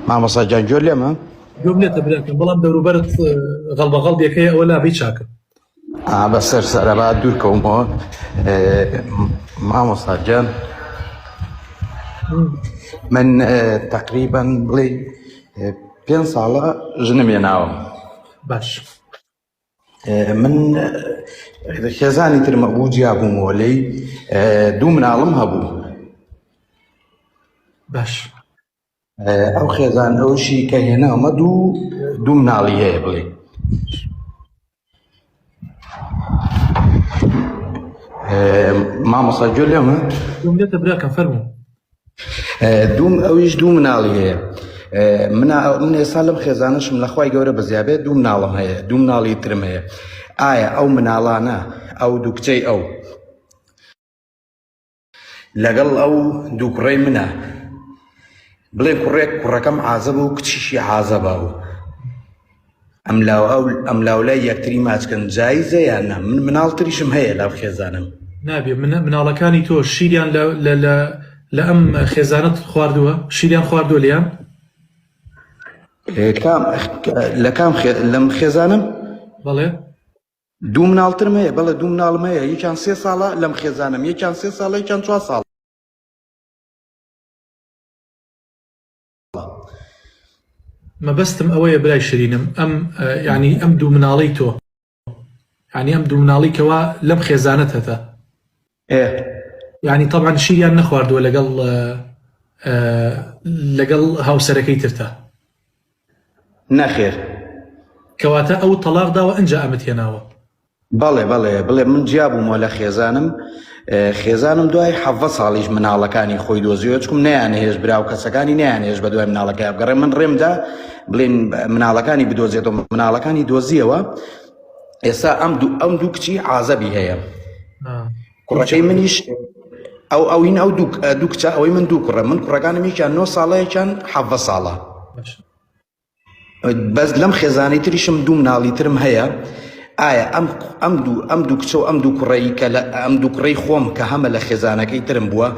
مامۆستا گیان گوێ لێمە؟ گوێم لێتە براکەم بەڵام دەوروبەرت غەڵبە غەڵبێکەیە ئەوە لا بی چاکە. ئا بەسەر سەرە با دوور کەومەوە مامۆستا گیان من تقریبا بڵێ پێ ساڵە ژنم هێناوە باش من خێزانی ترم هەبوو جیا بوومەوە لێی دوو مناڵم هەبوو باش ئەو خێزان ئەوشی کە هێناومە دوو دوو مناڵی هەیە بڵێ مامۆستا گوێ لێمە دوم لێتە براکەم فەرموو دوم ئەویش دوو مناڵی هەیە من ئێستا لەم خێزانشم لە خوای گەورە بەزیابێت دوو مناڵم هەیە دوو مناڵی ترم هەیە ئایا ئەو مناڵانە ئەو دوو کچەی ئەو لەگەڵ ئەو دوو کوڕەی منە بڵێ کوڕێک کوڕەکەم عازەبە و کچیشی عازەبە و ئەملاو ئەو ئەملاولای یەکتری ماچکەن جایزە یان نا من مناڵ تریشم هەیە لەم خێزانم. نابێ مناڵەکانی تۆ شیریان لە لە لە لە ئەم خێزانەت خواردووە شیریان خواردووە لێیان؟ کام لە کام لەم خێزانم؟ بەڵێ. دوو مناڵترم هەیە بەڵێ دوو مناڵم هەیە یەکیان سێ ساڵە لەم خێزانم یەکیان سێ ساڵە یەکیان چوار ساڵە. مەبەستم ئەوەیە برای شرینم ئەم یانی ئەم دوو مناڵەی تۆ یانی ئەم دوو مناڵی کەوا لەم خێزانەت هەتە یانی تەبعەن شیریان نەخواردووە لەگەڵ لەگەڵ هاوسەرەکەی ترتا نەخێر کەواتە ئەو تەلاق داوە ئەنجا ئەمت هێناوە بەڵێ بەڵێ بڵێ من جیا بوومەوە لە خێزانم خێزانم دوای حەڤە ساڵیش مناڵەکانی خۆی دۆزیەوە چکم نەیانهێشت برا و کەسەکانی نەیانهێشت بە دوای مناڵەکەی بگەڕێ من ڕێمدا بڵێن مناڵەکانی بدۆزێتەوە مناڵەکانی دۆزیەوە ئێستا ئەم دوو ئەم دوو کچی عازەبی هەیە کوڕەکەی منیش ئەو ئەوین ئەو دوو دوو کچە ئەوەی من دوو کوڕە من کوڕەکانم یەکیان نۆ ساڵە یەکیان حەڤە ساڵە بەس لەم خێزانەی تریشم دوو مناڵی ترم هەیە ئایا ئەم ئەم دوو ئەم دوو کچە و ئەم دوو کوڕەی کە لە ئەم دوو کوڕەی خۆم کە هەمە لە خێزانەکەی ترم بووە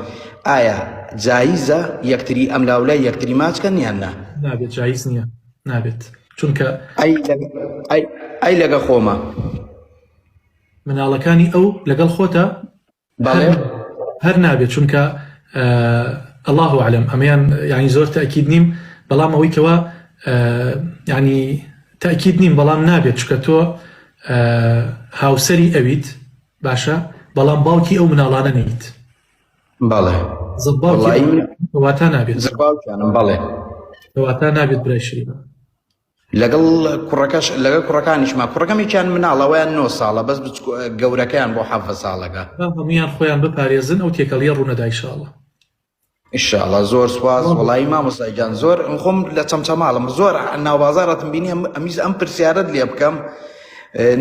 ئایا جایزە یەکتری ئەم لاولای یەکتری ماچکەن یان نا؟ نابێت جایز نییە نابێت چونکە ئەی ئەی ئەی لەگە خۆمە مناڵەکانی ئەو لەگەڵ خۆتە بەڵێ هەر نابێت چونکە الله اعلم ئەمەیان یعنی زۆر تاکید نیم بەڵام ئەوەی کەوا یعنی تاکید نیم بەڵام نابێت چونکە تۆ هاوسەری ئەویت باشە بەڵام باوکی ئەو مناڵانە نیت بەڵێ باوکی واتا نابێت باوکیانم بەڵێ واتا نابێت برای شریمە لەگەڵ کوڕەکەش لەگەڵ کوڕەکانیشما کوڕەکەم یەکیان مناڵە ئەویان نۆ ساڵە بەس بچکۆ گەورەکەیان بۆ حەڤە ساڵەکە. با هەموویان خۆیان بپارێزن ئەو تێکەڵیە ڕوونەدا ئیشاڵا. ئیشاڵا زۆر سوپاس وەڵایی مامۆستا گیان زۆر من خۆم لە چەمچەماڵم زۆر ناوبازاڕتم بینی ئەمیز ئەم پرسیارەت لێ بکەم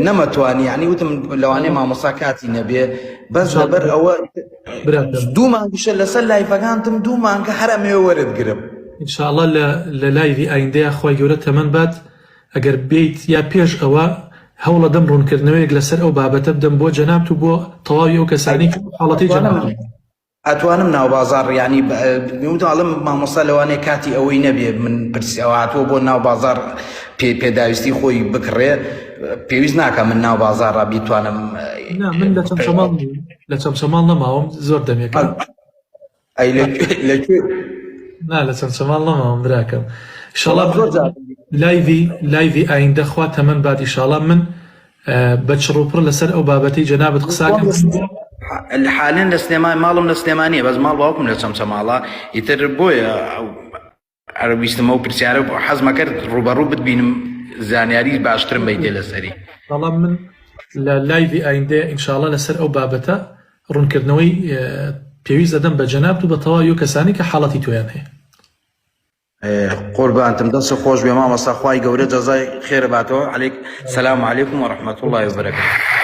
نەمەتوانی یعنی وتم لەوانەیە مامۆستا کاتی نەبێ بەس لەبەر ئەوە دوو مانگیشە لەسەر live ەکانتم دوو مانگە هەر ئەمەوێ وەرت گرم. ان شاء اللە لە لە live ی ئایندەیا خوای گەورە تەمەن بات ئەگەر بێیت یا پێش ئەوە هەوڵەدەم ڕوونکردنەوەیەک لەسەر ئەو بابەتە بدەم بۆ جەنابت و بۆ تەواوی ئەو کەسانەی کە ئەو حاڵەتەی جەنابتیان هەیە. ئەتوانم ناوبازاڕ یانی ئەڵێم مامۆستا لەوانەیە کاتی ئەوەی نەبێ من پرسی ئەوە هاتووە بۆ ناو بازاڕ پێ پێداویستی خۆی بکڕێ پێویست ناکە من ناو بازاڕا بیتوانم نا من لە چەمچەماڵ لە چەمچەماڵ نەماوم زۆر دەمێکە ئەی لە کوێ نا لە چەمچەماڵ نەماوم براکەم ئیشەڵا زۆر جار live ی live ی ئایندە خوا تەمەن بات ئیشاڵا من بە چڕوپڕ لەسەر ئەو بابەتەی جەنابت قساکەم حالێن لە سلێمان ماڵم لە سلێمانیە بەس ماڵ باوکم لە چەمچەماڵە ئیتر بۆیە ئەرە ویستم ئەو پرسیارە حەزمە کرد ڕوبەڕوو بتبینم زانیاری باشترم بیتێ لەسەری بەڵام من لە live ی ئایندەیە ئینشاڵا لەسەر ئەو بابەتە ڕوونکردنەوەی پێویست دەدەم بە جەنابت و بە تەواوی ئەو کەسانەی کە حاڵەتی تۆیان هەیە. قوربانتم دەست خۆش بێ مامۆستا خوای گەورە جەزای خێرە باتەوە علیک سلام علیکم و رحمة الله وبرکاته.